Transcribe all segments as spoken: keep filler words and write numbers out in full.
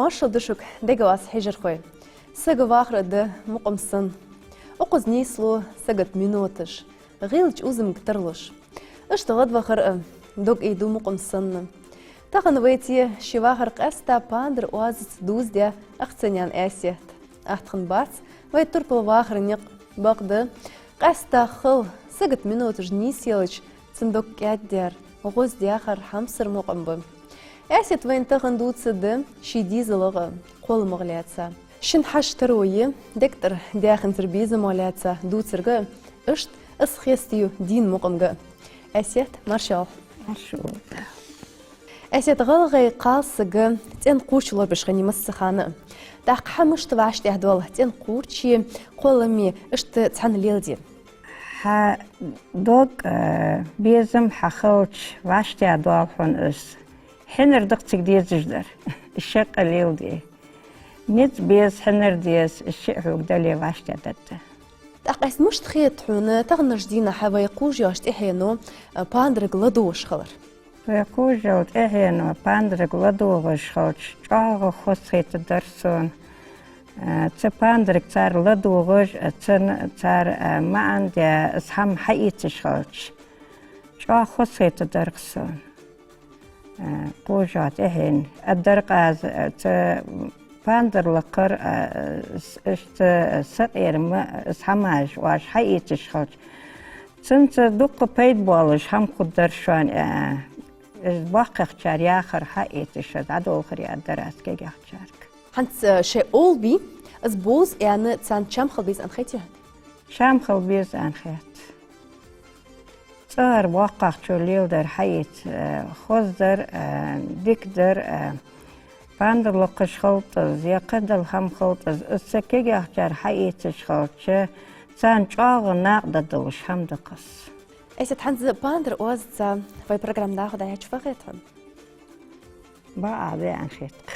Маршал да шуга, дега вас хьежархой. Сага вахар а да мукъам санна. Укхаза нийслу сагота миноташ, гӀийлача узамга тарлуш. Иштта гӀадвахар а дог айду мукъам санна. Тахан вай тӀа ший вахар къаьстта пандар оазаца дувзадеш ахцанян Эсет. Атта хиннабац вай турпала вахара никъ, бакъда къаьстта хала сагота миноташ нийсъелча цун дог кӀаьддер, гӀоздаьхар хьамсара мукъам ба. Эсет вайна тахан дувцаргда ший дезалах а, кхолламах а лаьца. Шин хьашт таро я, дегтӀара даьхенцара безамах лаьца дувцарга а, иштта из хестаю дийна мукъамга а. Эсет, маршал. Маршал. Эсет, гӀалгӀай кхалсага цӀен кхуврч лорабеш хиннай массахана а. ТӀаккха хьа мишта вӀаштӀехьадоал цӀен кхуврчеи кхолламеи, иштта цхьана леладе? Хьа дог, э, безам хьахилча вӀаштӀехьадоал хьона из. Хьинар да-кх цига дезаш дар. Шаккха леладе. Низ беза, хьинар деза, из шиъ хьога дале вӀаштӀехьадаргда. ТӀаккха Эсет, мишта хет хьона, таханарча дийнахьа вай кхувш йоацача тӀехьено, а, пандарга ладувгӀаш хилар? Вай кхувш йолча тӀехьено пандарга ладувгӀаш хилча, чӀоагӀа хозахетаргдар сона. А, цу пандарга цар ладувгӀаш, а, цун цар, а, маӀан де, из хӀама хьаэцаш хилча, чӀоагӀа хозахетаргдар-кх сона. Э, кхувш йоацача тӀехьено. Аргдар-кх аз, э, цу пандар лакхара, э, с-, иштта сакъерама, э, хӀамаш оаш хьаэцаш хилча, цунца дукха пайда болаш хӀама хургдар шоана, э, из боккхагӀчар яхар хьаэцаш, из дӀадолхар яр дар аз кегийчарга. ХӀанз, э, шоай овла бий, из бовз аьнна, царна чам хила беза аьнна хетий хьона? Чам хила беза аьнна хет. ЦӀагӀара боккхагӀчо леладер хьаэца, э, хоздар, э, дикадар, э, пандар локхаш хилда из, е кхыдола хӀама хилда из, из цу кегийчар хьаэцаш хилча, царна чӀоагӀа накъадаргдолаш хӀама да-кх из. Эсет, хӀанз пандар оазаца вай программа дӀахо дӀаяхьача фу хет хьона? Бакъахьабе аьнна хет-кх.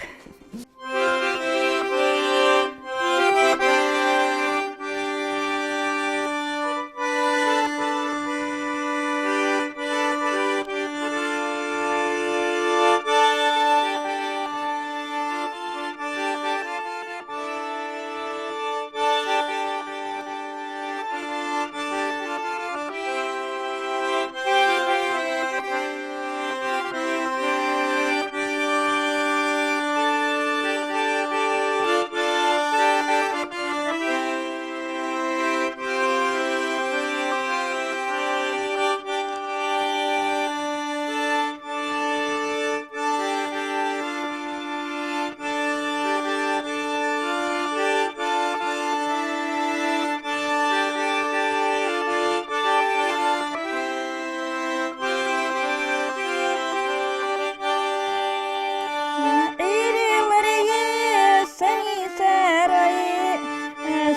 Ӏуйре ларъе саний сарой,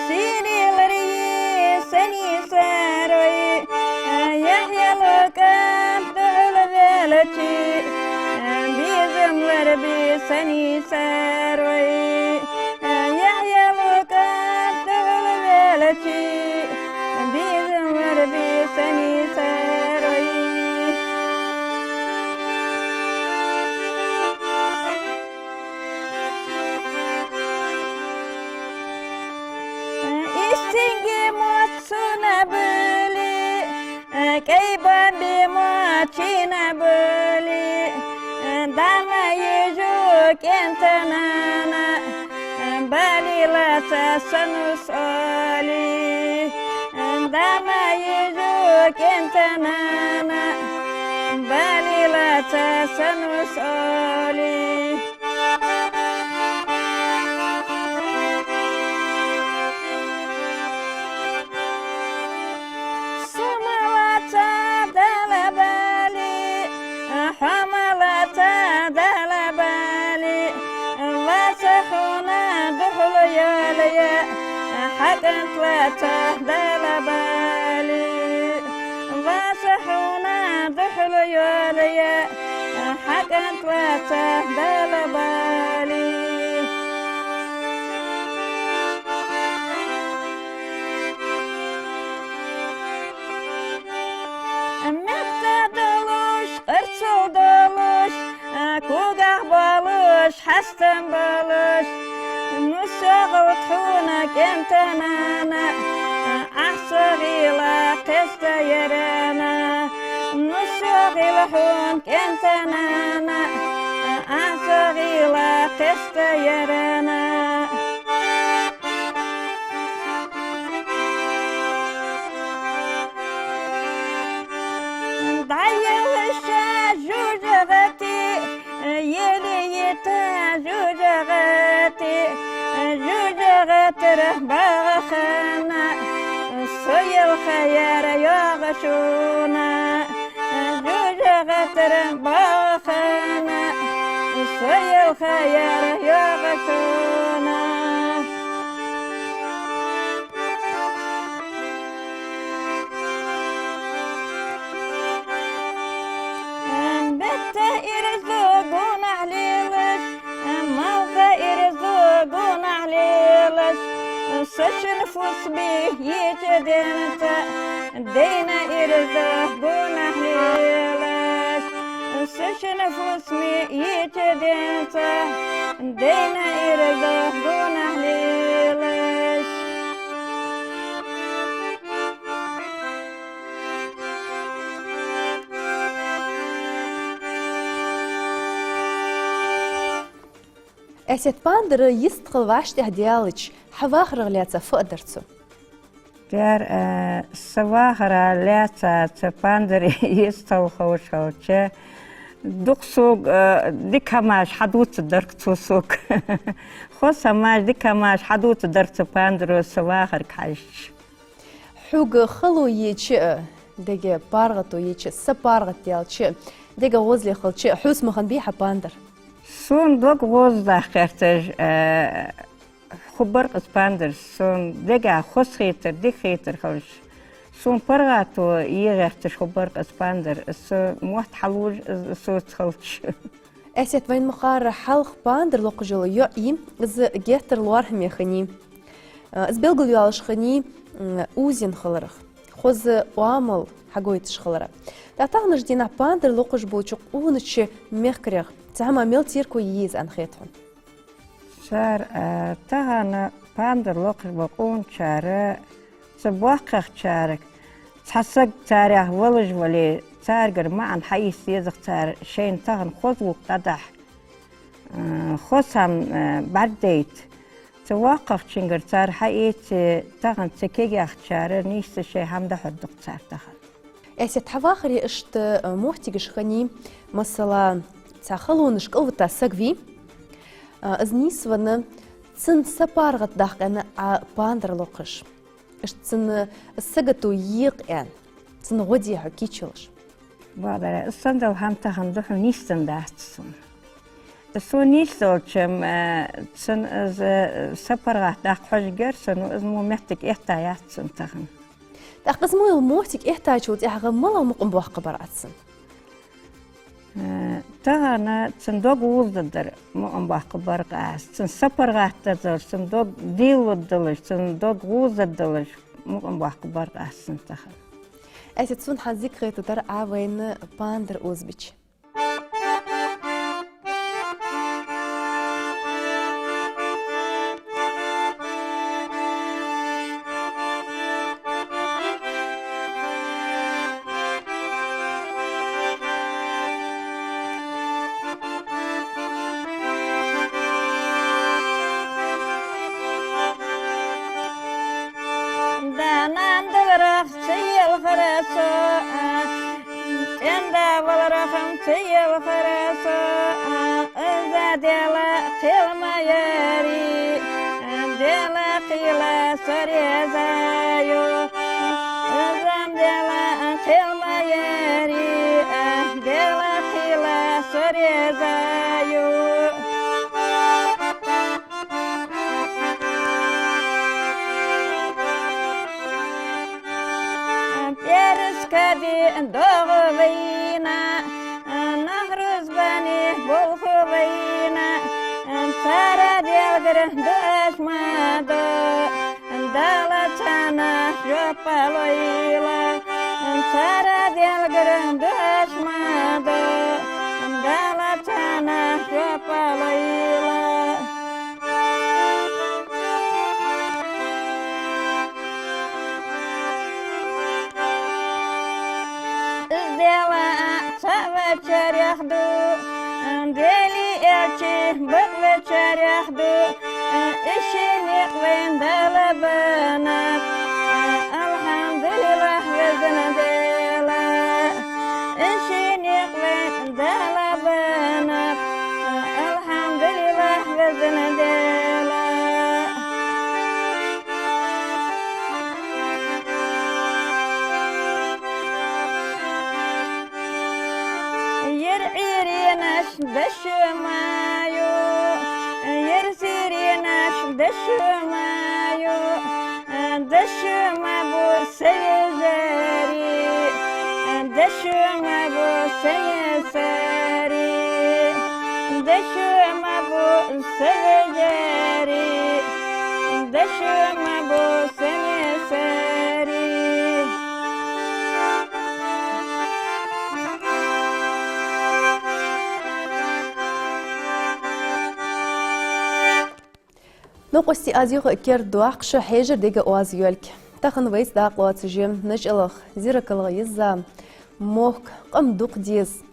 шийре ларъе саний сарой, яхь яло кӀант духьал ваьлча, безам ларбе саний сарой. Яхь яло кӀант духьал ваьлча, безам ларбе саний сарой. Истинге мотт сона бале, кӀай бамбе мотт шийна бале, дӀа ма ежа кӀентий нана, бале лаца санус оале. ДӀа ма ежа кӀентий нана, бале лаца санус оале. Со ма лаца Дала бале, хьо ма лаца Дала бале, вац хьона духьал йоалае, хьа кӀант лаца Дала бале. Вац хьона духьал йоалае, хьа кӀант лаца Дала бале. Мехка долаш, къарцал долаш, когах болаш, хьастам болаш, чӀоагӀа хьона кӀентанана, Ӏа со гӀийла кхестаяр-на. Ну со гӀийла хьона кӀентанана, Ӏа со гӀийла кхестаяр-на. ДӀаеллаш жожагӀате, еле йита жожагӀате, жожагӀатера багӀа хана, со ялхаяр йоагӀа шоана. ЖожагӀатера багӀа хана, со ялхаяр йоагӀа шоана. Бетта ираз да гонахьа лелаш, малха ираз да гонахьа лелаш, со шин фусаме йича денца, дайна ираз да гонахьа лелаш. Со шин фусаме йича денца, дайна ираз да гонахьа лелаш. Аьсет, пандар йистхила вӀаштӀехьадаьлча, хьа вахарах лаьца фу дар цо? Дера, э, са вахарах лаьца цу пандар йистхила ховш хилча, дукха сога, э, дика хӀамаш хьадувцаргдар-кх цо сога. Хоза хӀамаш, дика хӀамаш хьадувцаргдар-кх цу пандаро са вахарга хьежача. Хьога хало йича а, дега паргӀато йича а, са паргӀатдаьлча а, дега гӀозал хилча а, хьоца ма хиннабий хьа пандар? Сона дог гӀоздаха гӀерташ, э, хургбар-кх из пандар, сона дега хоза хетар, дика хетар хилча. Сона паргӀато е гӀерташ хургбар-кх из пандар, со мотт хьалуш, соца хилча. Аьсет, вайна ма харра, хьалха пандар локхаш йола йоӀ йий, из геттара лоархӀаме хиннай. Из белгалйоалаш хиннай, м, узен хиларах, хоза оамал хьагойташ хиларах. ТӀаккха таханарча дийнахьа пандар локхаш болча къонача мехкарех цхьа хӀама мел терко е еза аьнна хет хьона? Цар, а, тахан пандар локхаш бола къоначар, цу боккхагӀчарга цхьа саг царех волаш вале, царгара маӀан хьаэца деза-кх цар, шоашта тахан хоза гӀулакх дӀадахьа, а, хоза хӀама, а, бӀаргадайта. Цу воккхагӀчунгара цар хьаэце, тахан цу кегийчар нийсса шоай хӀама дӀахьоргда-кх цар тахан. Аьсет, хьа вахаре иштта, а, моттигаш хиннай, масала, цхьа халонаш кӀалвита саг вий, а, из нийсвенна, цун са паргӀатдаккха аьнна Ӏа пандар локхаш. Иштта цун сагото екъа аьнна, цун гӀо де хьо кийча йолаш. Бакъдар, из санна дола хӀама тахан духьал нийсденна дац сона. Из сона нийсдолча-м, э, цун из, э, са паргӀатдаккха хьожаргьяр со, ну, из мо моттиг этта яц сона тахан. ТӀаккха из мо йола моттиг эттачул тӀехьагӀа малагӀа мукъам боаккхаргбар Ӏа цунна? Э, тахан цун дог гӀоздадар мукъам боаккхаргбар-кх аз. Цун са паргӀатдалар, цун дог дийлалургдолаш, цун дог гӀоздаргдолаш мукъам боаккхаргбар-кх аз цунна тахан. Аьсет, сона хьа зикхетадар Ӏа вайна пандар озабича. Даьна-нанна даларах ца елхар со, а, ТӀем-да валарах-м ца елхар со, а, из Даьла кхел ма яри, а, Даьла кхела со реза я. Из Даьла кхел ма яри, а, Даьла кхела со реза я. ПӀерскади доагӀа вайна, нах рузбане болх бу вайна, цар Даьлагара дуӀаш ма ду, Дала царна жоп лойла. Цар Даьлагара дуӀаш ма ду, Дала царна жоп лойла. Чарех ду, Даьла элча бакъвечарех ду, из ший никъ вайна Дала беннаб, алхьамдулиллахӀ, веза Даьла. Из ший никъ вайна Дала беннаб, алхьамдулиллахӀ, веза Даьла. Ер Ӏуйранаш дошо ма ю, ер сийранаш дошо ма ю, дошо ма бу са вежарий, дошо ма бу са несарий, дошо ма бу са вежарий, дошо ма бу са несарий. Новкъостий, аз юха кердадоаккх шо, хьежар дега оаз йолга. Тахан вайца дакъа лоацаш я начӀалах, зираклах йизза, мохк, къам дукха деза.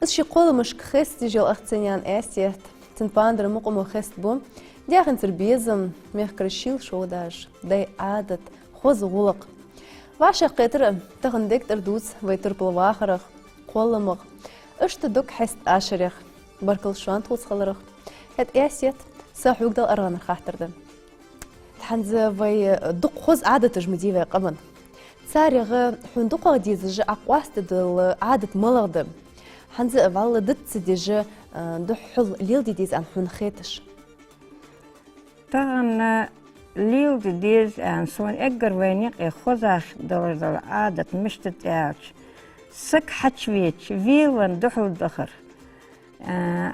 Из ший кхолламашка хесташ йола ахцанян Эсет, цун пандар мукъамо хестабу даьхенцара безам, мехкара шийла шовдаш, дай Ӏадат, хоза гӀулакх. ВӀашагӀкхетар тахан дег тӀара дувц вай турпала вахарах, кхолламах. Иштта дог хьеста ашарех. Баркал шоана тхоца хиларах. ХӀаьта, Эсет, са хьога дала аргӀанара хаттар да. ХӀанз вай дукха хоза Ӏадаташ ма дий вай къаман. Царех хьона дукхагӀа дезаш, Ӏокъоастадала Ӏадат малагӀа да? ХӀанз вӀалла диц ца деш, а, духхьал леладе деза аьнна хьона хеташ? Тахан леладе деза аьнна сона эггара вайна юкъе хоза долаш дола Ӏадат мишта да аьлча, саг хьачувеча, велавенна духьал дахар. Э,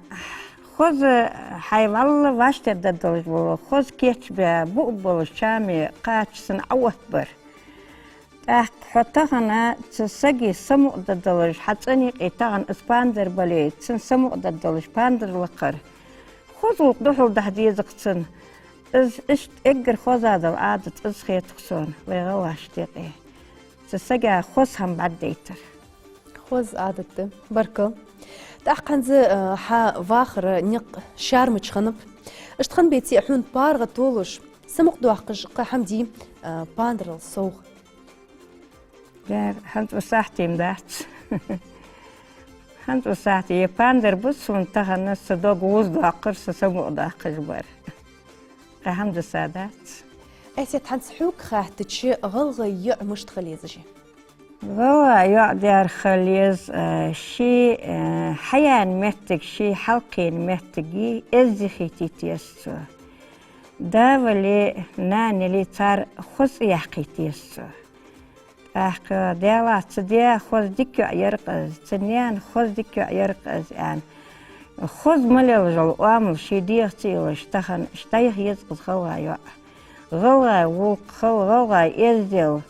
хоза хьай вӀалла вӀаштӀехьдаргдолаш вола, хоза кийчбаь, буъ болаш чаме кхача санна Ӏооттабар. ТӀаккха хьо тахан цу сага самукъадаргдолаш, хьа цӀен юкъе тахан из пандар бале, цунна самукъадаргдолаш пандар лакхар. Хоза гӀулакх духьал даха деза-кх цунна. Из иштта эггара хоза дола Ӏадат из хет-кх сона вай гӀалгӀашта юкъе. Цу сага хоза хӀама бӀаргадайтар. Хоза Ӏадат да. Баркал. ТӀаккха хӀанз, э, хьа вахара никъ шаьрмача хиннаб. Иштта хиннабеце а, хьона паргӀата толаш, самукъадоаккхаш кхы хӀама дий, э, пандарал совгӀа? Дер, хӀанз цу сахьте-м дац. ХӀанз цу сахьте ер пандар ба сона тахан са дог гӀоздоаккхаш, са самукъадоаккхаш бар. Кхы хӀама дисса дац. Эсет, хӀанз хьога хаьттача, гӀалгӀай йоӀ мишта хила езаш я? ГӀалгӀай йоӀ дер хила еза, э, ший, э, хьаяьнна моттиг, ший хьалкхийна моттиг эздий хийтийта еза цо. Да вале, нана яле, цар хоза цӀи яккхийта еза цо. ТӀаккха, Даьлах, цу даь хоза дика йоӀ яр-кх из, цу наьна хоза дика йоӀ яр-кх из, аьнна. Хоза мел йолаш йола оамал ший дегӀаца йолаш, тахан иштта дӀайха еза-кх из гӀалгӀай йоӀ. ГӀалгӀай гӀулакх, гӀалгӀай эздел,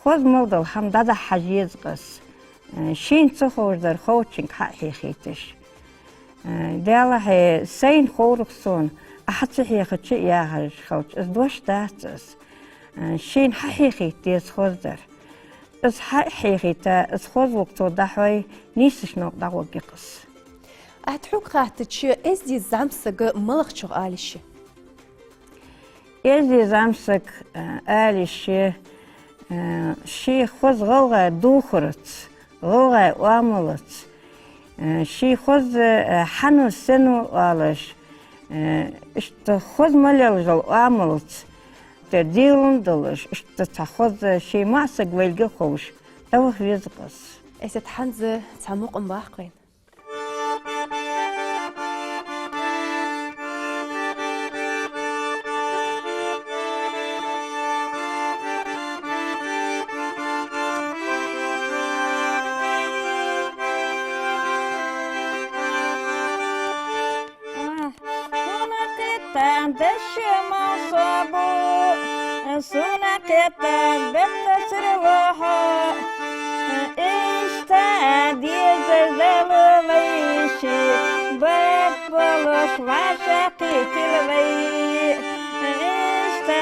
хоза мел дола хӀама дӀадахьа хьажа еза-кх из. Шийна ца ховш дар ховчунга хьа а хьехийташ. Даьлахьа, сайна ховргва сона, Ӏа хьа ца хьехача а яхаш хилча, из дош дац из. Шийна хьа хьехийта деза хоза дар. Из хьа а хьехийта, из хоза гӀулакх цо дӀахьой, нийсача новкъа дӀагӀоргья-кх из. ТӀаккха хьога хаьттача, эздий зӀамсаг малагӀчох ала йиш я? Эздий зӀамсаг, э, ала йиш я, э, ший хоза гӀалгӀай духараца, гӀалгӀай оамалаца, э, ший хоза, э, хьан ва, сен ва оалаш, э, иштта хоза мел йолаш йола оамалаца, тӀа дийлам долаш, иштта цхьа хоза ший маӀа саг велга а ховш, дӀаваха веза-кх из. Эсет, хӀанз цхьа мукъам баккха вайна. Сона кхетта дешшема собу, сона кхетта беттацар лохьо. Иштта дезаш далу вай ши, барт болаш вӀашагӀкхийтила вай. Иштта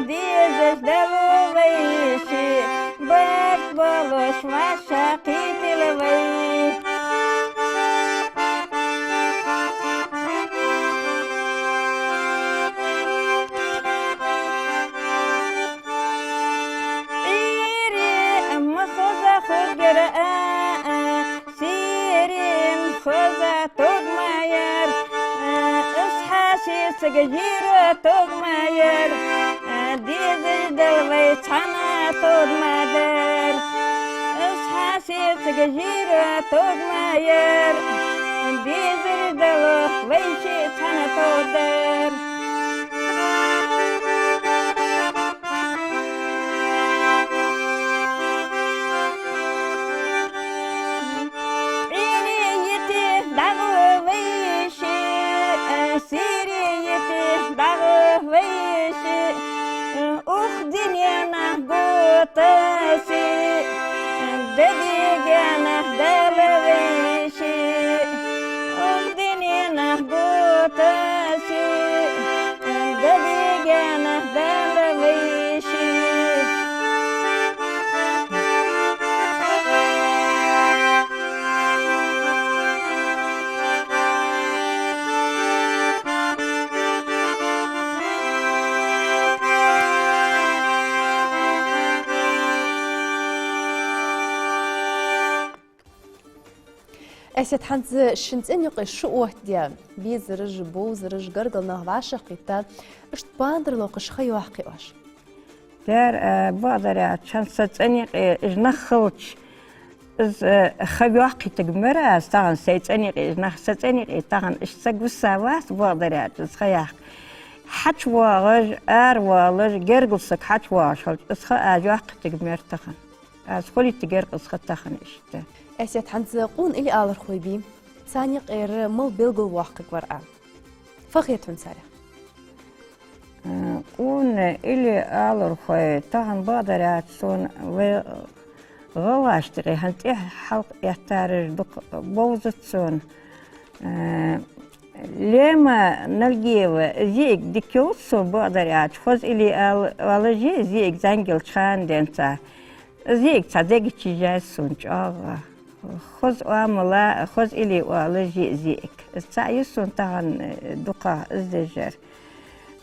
дезаш далу вай ши, барт болаш вӀашагӀкхийтила вай. Жира тог ма яр, дезаш дала вай цхьана тог ма дар. Из хьа сецага жира тог ма яр, дезаш дала вай ши цхьана тог дар. Ӏуйре йита дагӀа вай ши, сийре йита дагӀа вай ши, укх дуненах гуттар а си, дагадега дала вай ши, укх дуненах гуттар а си, дагадега дала вай ши. Эсет, хӀанз шун цӀен юкъе шу оттадаь, безараш, бовзараш, гаргара нах вӀашагӀкхийтта, иштта пандар локхаш ха йоаккхий оаш? Дера, э, бакъдар аьлча, хӀанз са цӀен юкъе уж нах хилча, из, э, ха йоаккхийтаргвар аз тахан сай цӀен юкъе уж нах, са цӀен юкъе тахан иштта саг висавац, бакъдар аьлча, из ха яккха. ХьачувоагӀаш, аравоалаш, гергара саг хьачувоагӀаш хилча, из ха аз йоаккхийтаргвар тахан. Аз хулийтаргьяр-кх из ха тахан иштта. Эсет, хӀанз къона илли алархой бий, царна юкъера мала белгалвоаккхаргвар Ӏа? Фу хет хьона царех? Э, къона илли алархой тахан, бакъдар аьлча, сона вай гӀалгӀашта юкъе хӀанз тӀехьа хьалха эттараш дукха бовзац сона. Э, Лема Нальгиева, из йиӀиг дика йовз сона, бакъдар аьлча, хоза илли ал-, оалаш я из йиӀиг зӀамига йолча хана денз. Из йиӀиг цхьа дега чу йийжай сона чӀоагӀа. Хоза оамала, хоза илли оалаш я из йиӀиг. Из цаӀ я сона тахан, э, дукхагӀа из деш яр.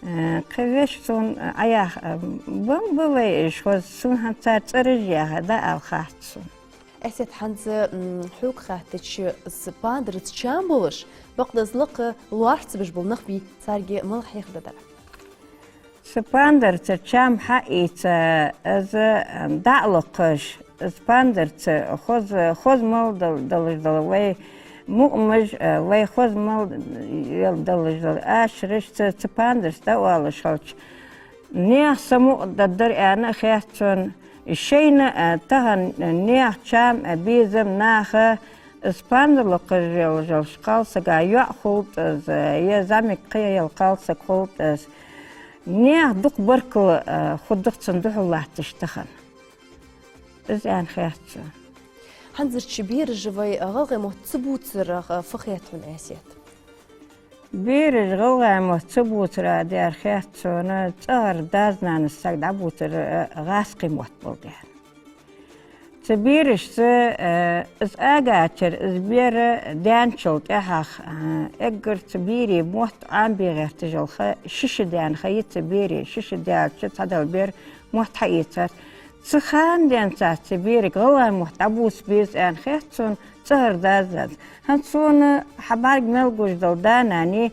Э, кхы вешта сона Ӏаяха, э, бан ба вай уж хоза, сона хӀанз цар цӀераш яха дӀаала хац сона. Эсет, хӀанз, м, хьога хаьттача, из пандарца чам болаш, бакъда из лакха лоархӀацабеш бола нах бий, царга мала хьехаргда дар? Цу пандарца чам хьаийца, из, м, дӀа а локхаш, из пандарца хоза, хоза мала дол-, долаш дола вай мукъамаш, э, вай хоза мала, э, долаш дола ашараш цу, цу пандарца дӀаоалаш хилча, наьха самукъа даргдар аьнна а хет сона, шоайла а, тахан наьха чам а, безам наха, из пандар локхаш йолаш йолча кхалсага йоӀ хулда из, е зӀамига кхы яла кхалсаг хулда из. Наьха дукха баркал, а, хургда-кх цунна духьал латташ тахан. Из аьнна хет сона. ХӀанзарча бераша вай гӀалгӀай мотт ца бувцарах, а, фу хет хьона, Эсет? Бераш гӀалгӀай мотт ца бувцара, дера, хет сона, цӀагӀара дас-нанас саг дӀабувцар, э, гӀаскхий мотт ба, дера. Цу берашца, э, из агачар, из бер даьнначул тӀехьагӀа, э, эггара цу берий мотт Ӏомабе гӀерташ йола ха ши шу даьнна ха я цу берий, ши шу даьлча цхьадола бер мотт хьаийцар. Цу хана денз цу берага гӀалгӀай мотт дӀабувца беза аьнна хет сона, цӀагӀара дас-нанас. ХӀанз сона хьа бӀарга мел гуш дола да-нана,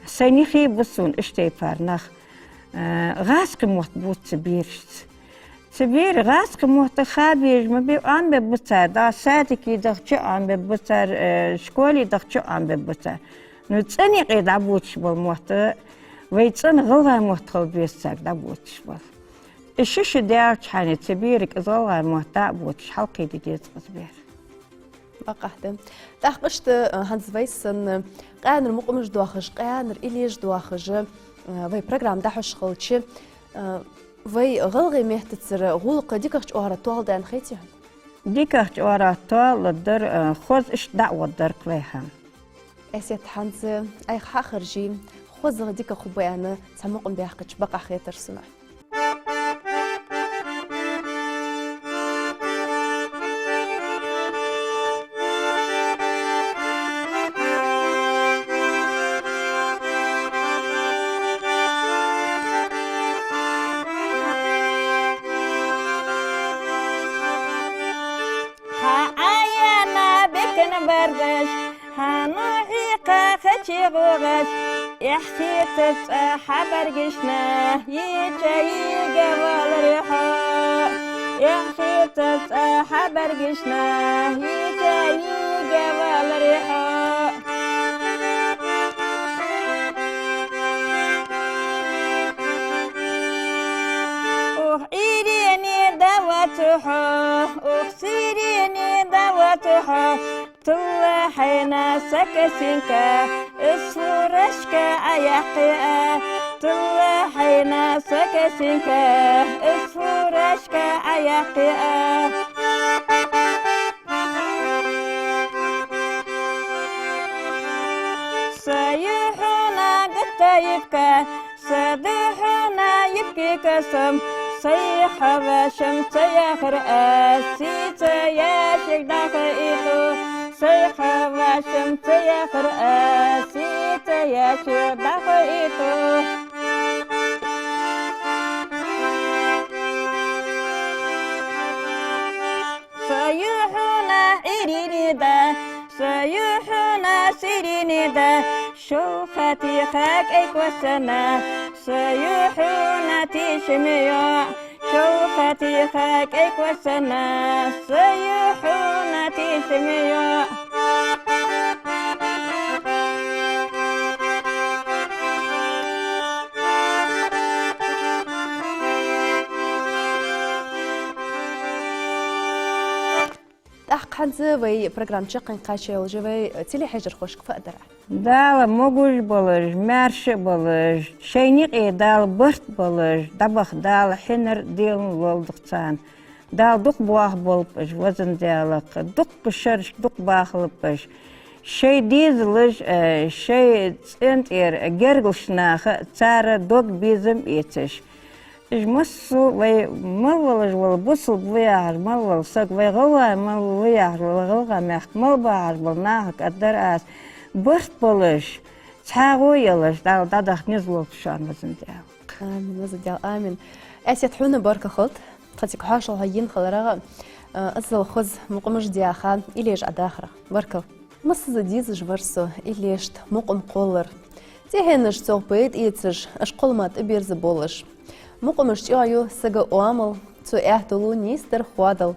сай нихи ба сона иштта тайпара нах. Э, гӀаскхий мотт бувц цу берашца. Цу берий гӀаскхий мотт ха безаш ма бий, Ӏомабергба цар, дӀа садике дахача а Ӏомабергба цар, э, школе дахача а Ӏомабергба цар. Ну, цӀен юкъе дӀабувцаш бола мотт вай цӀена гӀалгӀай мотт хила беза царга дӀабувцаш бола. Из ши шу даьлча хьона цу берага из гӀалгӀай мотт дӀа а бувцаш, хьалкхийда деза-кх из бер. Бакъахьа да. ТӀаккха иштта, а, хӀанз вай санна, къаьнара мукъамаш доахаш, къаьнара иллеш доахаш, а, вай программа дӀахьош хилча, а, вай гӀалгӀай меттацара гӀулакх дикагӀча оагӀорахьа тоаладаьннад хетий хьона? ДикагӀча оагӀорахьа тоаладаьдар, а, хоза иштта дӀа а оттадаьдар-кх вай хӀама. Эсет, хӀанз Ӏайха хьахержий, хозагӀа дика хургба аьнна цхьа мукъам баьккхача бакъахьа хетар сона. Хьа Ӏаяьнна бекан баргаш, хьа нухӀи кхахачи гӀугӀаш. Эхь хетар цӀа хьабӀаргашна, йича йига валаре хьо. Эхь хетар цӀа хьабӀаргашна, йича йига валаре хьо. Ух, Ӏуйрийна да вацахьа, ух, сийрийна да вацахьа, тилла хьайна са косынка, из фуражка Ӏояьккха а. Тилла хьайна са косынка, из фуражка Ӏояьккха а. Са я хьона гатта юбка, са да хьона юбки косом, сай хьавашам ца яхар а, сий ца яшик даха иту. Сай хьавашам ца яхар а, сий ца яшик даха иту. Са я хьона Ӏуйрийна да, са я хьона сийрийна да, шовха тийха кӀай косана. Са я хьона тийшам йоӀ, шовха тийха кӀай косана. Са я хьона тийшам йоӀ. ТӀаккха хӀанз вай программа чакхйоалаш я вай телехьежархошка фу дар? Дала могаш болаш, маьрша болаш, шоай наькъа Дала барт болаш, дӀабаха Дала хьинар, делан лолдах царна. Дала дукха бохаболба уж, везан Даьла, дукха шерашка дукха бахалба уж. Шоай дезалаш, э, шоай цӀен тӀера гергарча наха цар дог безам эцаш. Уж массо а вай мел волаш вола бусалба ва яхаш, мел вола саг вай гӀалгӀа мел ва яхаш, вай гӀалгӀай мехка мел ба яхаш бола нахага аргдар аз: барт болаш, цхьоагӀо йолаш, Дала дӀадаха низ лолда шоана, везан Даьла. Амин, везан Даьла, амин. Аьсет, хьона баркал хилда тха цига хьоашалгӀа хьо енна хиларах, э, иззал хоза мукъамаш даьха, иллеш Ӏодахарах. Баркал. Массаза дезаш вар со иллешта мукъам кхоллар. ТӀехьенаш цох пайда эцаш, уж кхоллама тӀаберзаболаш. Мукъамаш чӀоагӀа ю сага оамал, цо аьттув лу нийсдар, хоадал.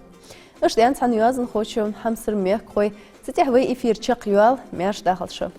Иштта аьннад цхьан йоазонхочо, хьамсара мехкахой, цу тӀа вай эфир чакхйоал, маьрша дахалда шо.